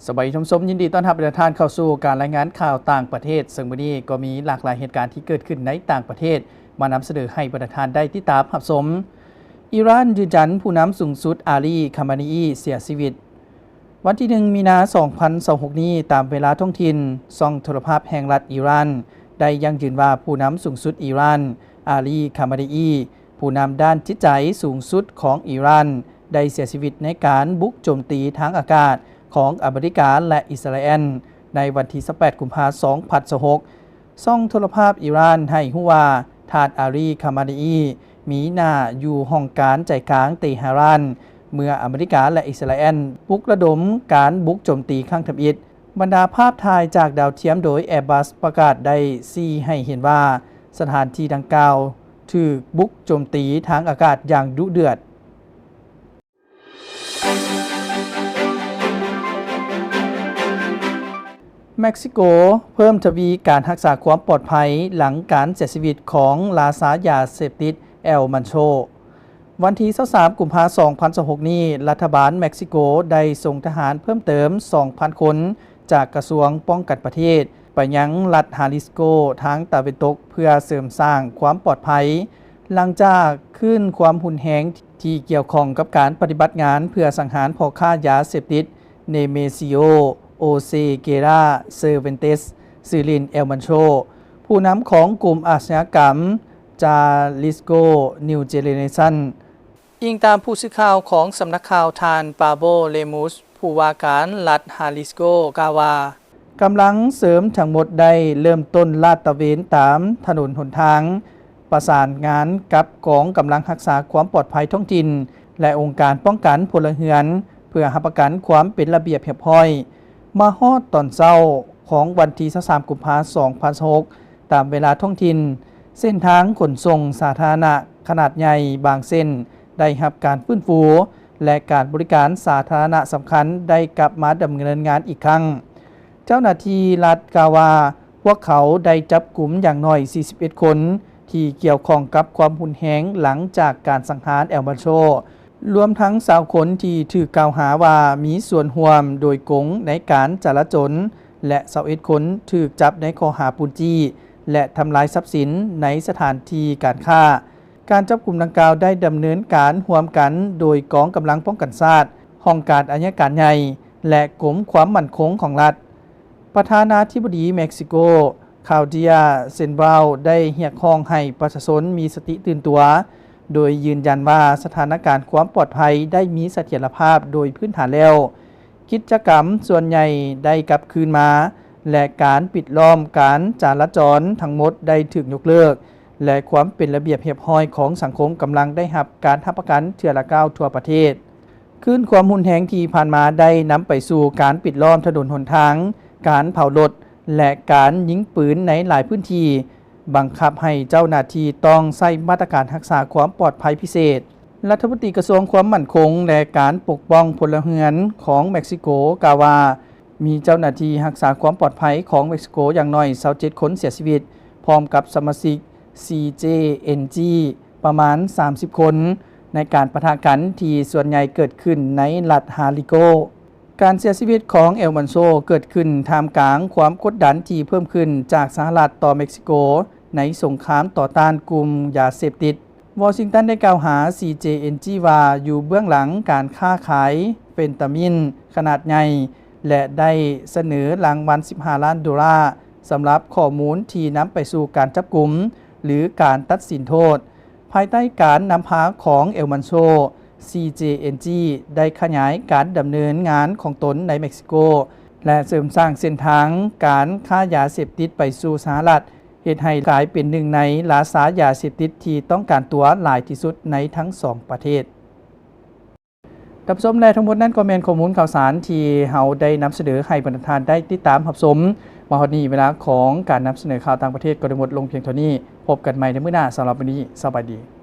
ສະບາຍດີທ່ານຜູ້ຊົມ, ຍິນດີຕ້ອນຮັບບັນດາທ່ານເຂົ້າສູ່ການລາຍງານຂ່າວຕ່າງປະເທດ. ເຊິ່ງມື້ນີ້ກໍມີຫຼາກຫຼາຍເຫດການທີ່ເກີດຂຶ້ນໃນຕ່າງປະເທດ ມານຳສະເໜີໃຫ້ບັນດາທ່ານໄດ້ຕິດຕາມຮັບຊົມ. ອີຣານຢືນຢັນຜູ້ນຳສູງສຸດ ອາລີ ຄາມານີອີ ເສຍຊີວິດ. ວັນທີໜຶ່ງ ມີນາ ສອງພັນຊາວຫົກນີ້, ຕາມເວລາທ້ອງຖິ່ນ, ຊ່ອງໂທລະພາບແຫ່ງລັດອີຣານ ໄດ້ຢັ້ງຢືນວ່າ ຜູ້ນຳສູງສຸດອີຣານ ອາລີ ຄາມານີອີ ຜູ້ນຳດ້ານຈິດໃຈສູງສຸດຂອງອີຣານ ໄດ້ເສຍຊີວິດໃນການບຸກໂຈມຕີທາງອາກາດຂອງອາເມລິກາ ແລະ ອິດສະຣາແອນ ໃນວັນທີຊາວແປດ ກຸມພາ ສອງພັນຊາວຫົກ. ຊ່ອງໂທລະພາບອີຣານໃຫ້ຮູ້ວ່າ ທ່ານ ອາລີ ຄາມານີອີ ມີໜ້າຢູ່ຫ້ອງການໃຈກາງເຕຫະຣານ ເມື່ອອາເມລິກາ ແລະ ອິດສະຣາແອນ ປຸກລະດົມການບຸກໂຈມຕີຄັ້ງທຳອິດ. ບັນດາພາບຖ່າຍຈາກດາວທຽມໂດຍ Airbus ປະກາດໄດ້ຊີ້ໃຫ້ເຫັນວ່າ ສະຖານທີ່ດັ່ງກ່າວຖືກບຸກໂຈມຕີທາງອາກາດຢ່າງດຸເດືອດ. ເມັກຊິໂກເພີ່ມທະວີການຮັກສາຄວາມປອດໄພ ຫຼັງການເສຍຊີວິດຂອງລາຊາຢາເສບຕິດ ແອວ ມັນໂຊ. ວັນທີຊາວສາມ ກຸມພາ ສອງພັນຊາວຫົກນີ້, ລັດຖະບານເມັກຊິໂກໄດ້ສົ່ງທະຫານເພີ່ມເຕີມ ສອງພັນຄົນ ຈາກກະຊວງປ້ອງກັນປະເທດ ໄປຍັງລັດຮາລິສໂກ ທາງຕາເວັນຕົກ ເພື່ອເສີມສ້າງຄວາມປອດໄພ ຫຼັງຈາກຄື້ນຄວາມຮຸນແຮງທີ່ກ່ຽວຂ້ອງກັບການປະຕິບັດງານເພື່ອສັງຫານພໍ່ຄ້າຢາເສບຕິດ ເນເມຊິໂອ ໂອເຊເກຣາ ເຊີເວັນເຕສ ຊື່ຫຼິ້ນ ແອວ ມັນໂຊ ຜູ້ນຳຂອງກຸ່ມອາຊະຍາກຳ ຈາລິສໂກ ນິວເຈເນເຣຊັນ. ອີງຕາມຜູ້ສື່ຂ່າວຂອງສຳນັກຂ່າວ ທ່ານ ປາໂບ ເລມຸສ ຜູ້ວ່າການລັດຮາລິສໂກ ກ່າວວ່າ ກຳລັງເສີມທັງໝົດໄດ້ເລີ່ມຕົ້ນລາດຕະເວນຕາມຖະໜົນຫົນທາງ, ປະສານງານກັບກອງກຳລັງຮັກສາຄວາມປອດໄພທ້ອງຖິ່ນ ແລະ ອົງການປ້ອງກັນພົນລະເຮືອນ ເພື່ອຮັບປະກັນຄວາມເປັນລະບຽບຮຽບຮ້ອຍ. ມາຮອດຕອນເຊົ້າຂອງວັນທີຊາວສາມ ກຸມພາ ສອງພັນຊາວຫົກ ຕາມເວລາທ້ອງຖິ່ນ, ເສັ້ນທາງຂົນສົ່ງສາທາລະນະຂະໜາດໃຫຍ່ບາງເສັ້ນໄດ້ຮັບການຟື້ນຟູ ແລະ ການບໍລິການສາທາລະນະສຳຄັນໄດ້ກັບມາດຳເນີນງານອີກຄັ້ງ. ເຈົ້າໜ້າທີ່ລັດກ່າວວ່າ ພວກເຂົາໄດ້ຈັບກຸມຢ່າງໜ້ອຍ ສີ່ສິບເອັດ ຄົນ ທີ່ກ່ຽວຂ້ອງກັບຄວາມຮຸນແຮງຫຼັງຈາກການສັງຫານ ແອວ ມັນໂຊ, ລວມທັງຊາວຄົນທີ່ຖືກກ່າວຫາວ່າມີສ່ວນຮ່ວມໂດຍກົງໃນການຈະລາຈອນ ແລະ ຊາວເອັດ ຄົນຖືກຈັບໃນຂໍ້ຫາປຸ້ນຈີ້ ແລະ ທຳລາຍຊັບສິນໃນສະຖານທີ່ການຄ້າ. ການຈັບກຸມດັ່ງກ່າວໄດ້ດຳເນີນການຮ່ວມກັນໂດຍກອງກຳລັງປ້ອງກັນຊາດ, ຫ້ອງການອັຍການໃຫຍ່ ແລະ ກົມຄວາມໝັ້ນຄົງຂອງລັດ. ປະທານາທິບໍດີເມັກຊິໂກ ຄາວເດຍ ເຊັນບຣາວ ໄດ້ຮຽກຮ້ອງໃຫ້ປະຊາຊົນມີສະຕິຕື່ນຕົວ, ໂດຍຢືນຢັນວ່າສະຖານະການຄວາມປອດໄພໄດ້ມີສະຖຽນລະພາບໂດຍພື້ນຖານແລ້ວ. ກິດຈະກຳສ່ວນໃຫຍ່ໄດ້ກັບຄືນມາ ແລະ ການປິດລ້ອມການຈະລາຈອນທັງໝົດໄດ້ຖືກຍົກເລີກ ແລະ ຄວາມເປັນລະບຽບຮຽບຮ້ອຍຂອງສັງຄົມກຳລັງໄດ້ຮັບການຮັບປະກັນເທື່ອລະກ້າວທົ່ວປະເທດ. ຄື້ນຄວາມຮຸນແຮງທີ່ຜ່ານມາໄດ້ນຳໄປສູ່ການປິດລ້ອມຖະໜົນຫົນທາງ, ການເຜົາລົດ ແລະ ການຍິງປືນໃນຫຼາຍພື້ນທີ່, ບັງຄັບໃຫ້ເຈົ້າໜ້າທີ່ຕ້ອງໃຊ້ມາດຕະການຮັກສາຄວາມປອດໄພພິເສດ. ລັດຖະມົນຕີກະຊວງຄວາມໝັ້ນຄົງ ແລະ ການປົກປ້ອງພົນລະເຮືອນຂອງເມັກຊິໂກກ່າວວ່າ ມີເຈົ້າໜ້າທີ່ຮັກສາຄວາມປອດໄພຂອງເມັກຊິໂກຢ່າງໜ້ອຍ ຊາວເຈັດ ຄົນເສຍຊີວິດ, ພ້ອມກັບສະມາຊິກ ຊີ ເຈ ເອັນ ຈີ ປະມານ ສາມສິບ ຄົນ ໃນການປະທະກັນທີ່ສ່ວນໃຫຍ່ເກີດຂຶ້ນໃນລັດຮາລິໂກ. ການເສຍຊີວິດຂອງ ແອວ ມັນໂຊ ເກີດຂຶ້ນທ່າມກາງຄວາມກົດດັນທີ່ເພີ່ມຂຶ້ນຈາກສະຫະລັດຕໍ່ເມັກຊິໂກໃນສົງຄາມຕໍ່ຕ້ານກຸ່ມຢາເສບຕິດ. ວໍຊິງຕັນໄດ້ກ່າວຫາ ຊີ ເຈ ເອັນ ຈີ ວ່າຢູ່ເບື້ອງຫຼັງການຄ້າຂາຍເຟນຕາມິນຂະໜາດໃຫຍ່ ແລະ ໄດ້ສະເໜີລາງວັນ ສິບຫ້າ ລ້ານໂດລາ ສຳລັບຂໍ້ມູນທີ່ນຳໄປສູ່ການຈັບກຸມ ຫຼື ການຕັດສິນໂທດ. ພາຍໃຕ້ການນຳພາຂອງ ແອວ ມັນໂຊ, ຊີ ເຈ ເອັນ ຈີ ໄດ້ຂະຫຍາຍການດຳເນີນງານຂອງຕົນໃນເມັກຊິໂກ ແລະ ເສີມສ້າງເສັ້ນທາງການຄ້າຢາເສບຕິດໄປສູ່ສະຫະລັດ, ເຮັດໃຫ້ກາຍເປັນໜຶ່ງໃນລາຊາຢາເສບຕິດທີ່ຕ້ອງການຕົວຫຼາຍທີ່ສຸດໃນທັງສອງປະເທດ. ທ່ານຜູ້ຊົມ ແລະ ທັງໝົດນັ້ນກໍແມ່ນຂໍ້ມູນຂ່າວສານທີ່ເຮົາໄດ້ນຳສະເໜີໃຫ້ບັນດາທ່ານໄດ້ຕິດຕາມຮັບຊົມ. ມາຮອດນີ້ເວລາຂອງການນຳສະເໜີຂ່າວຕ່າງປະເທດກໍໄດ້ໝົດລົງພຽງເທົ່ານີ້. ພົບກັນໃໝ່ໃນມື້ໜ້າ. ສຳລັບມື້ນີ້ ສະບາຍດີ.